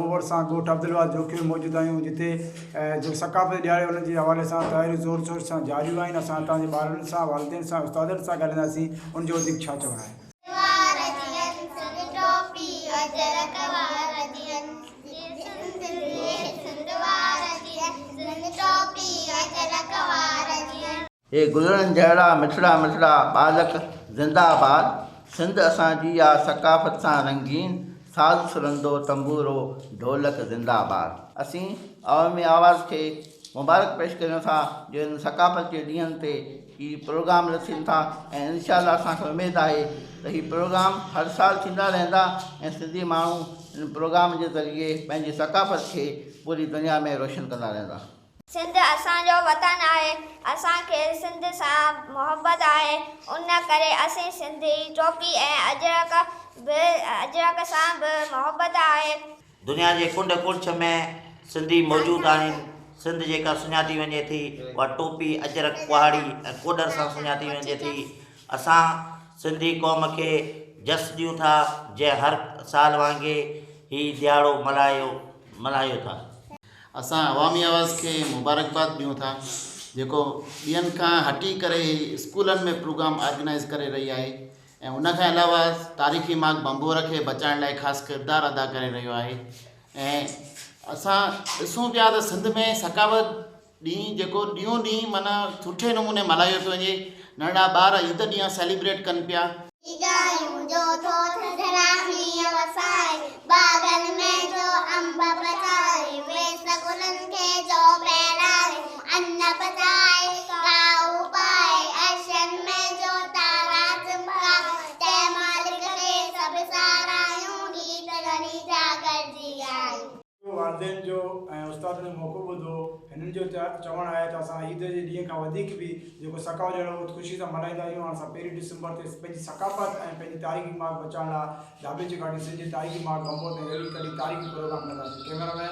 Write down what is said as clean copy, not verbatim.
ڀنڀور سان ڳوٺ عبدالواحد جوکيو ۾ موجود آهيون جتي جو ثقافتي ڏهاڙي ان جي حوالي سان تياريون زور شور سان جاريون آهن اسان هتان جي ٻارڙن سان والدين سان استادن سان ڳالهائينداسين ان جو وڌيڪ ڇا چوڻ آهي. هي گلڙن جهڙا مٺڙا مٺڙا ٻالڪ زنده آباد سنڌ اسان جي آ ثقافت سان رنگين ساز سرندو تنبورو ڍولڪ زنده آباد. اسين عوامي آواز کي مبارڪ پيش ڪريون ٿا جو هن ثقافت جي ڏينهن تي هي پروگرام رٿين ٿا ۽ انشاء الله اسان کي اميد آهي ته هي پروگرام هر سال ٿيندا رهندا ۽ سنڌي ماڻهو هن پروگرام جي ذريعي پنهنجي ثقافت کي پوري دنيا ۾ روشن ڪندا رهندا. سنڌ اسان جو وطن آهي، اسان کي سنڌ سان محبت آهي، ان ڪري اسين سنڌي ٽوپي ۽ اجرڪ به اجرڪ سان به محبت آهي. دنيا جي ڪنڊ ڪڙڇ ۾ سنڌي موجود آهن. سنڌ جيڪا سڃاتي وڃي ٿي اها ٽوپي، اجرڪ، ڪهاڙي ۽ ڪوڏر سان سڃاتي وڃي ٿي. اسان سنڌي قوم کي جس ڏيون ٿا جنهن هر سال وانگي هي ڏهاڙو ملهايو ملهايو ٿا. اسان عوامي آواز کي مبارڪباد ڏيون ٿا جيڪو ٻين کان هٽي ڪري هي اسڪولن ۾ پروگرام آرگنائيز ڪري رهي آهي ۽ ان کان علاوه تاريخي ماڳ ڀنڀور کي بچائڻ لاء خاص ڪردار ادا ڪري رهيو آهي ۽ اسان ڏسون پيا ته سنڌ ۾ ثقافت ڏينهن جيڪو ڏينهون ڏينهن معنيٰ سٺي نموني ملهايو پيو وڃي ننڍڙا ٻار عيد ڏينهن سيليبريٽ ڪن پيا. ڳايون جو ٿو ٿڌڙا مينهن وسائي، باغن ۾ جو انب پچائي، ويس گلن کي جو پهرائي، ان پچائي، گاهه اپائي، عرشن ۾ جو تارا چمڪائي، تنهن مالڪ کي سڀ ساراهيون، گيت ڳڻي جاڳرجي ڳايون. والدين جو ۽ استادن جو موقعو ٻڌو. هنن جو چوڻ آهي ته اسان عيد جي ڏينهن کان وڌيڪ به جيڪو ثقافت ڏهاڙو اهو خوشي سان ملهائيندا آهيون هاڻ اسان پهرين ڊسمبر تي پنهنجي ثقافت ۽ پنهنجي تاريخي ماڳ بچائڻ لاء ڌاٻيجي گهاٽي سنڌ جي تاريخي ماڳ ڀنڀور تي ريلي ڪڍي تاريخي پروگرام ڪنداسين. Camera man.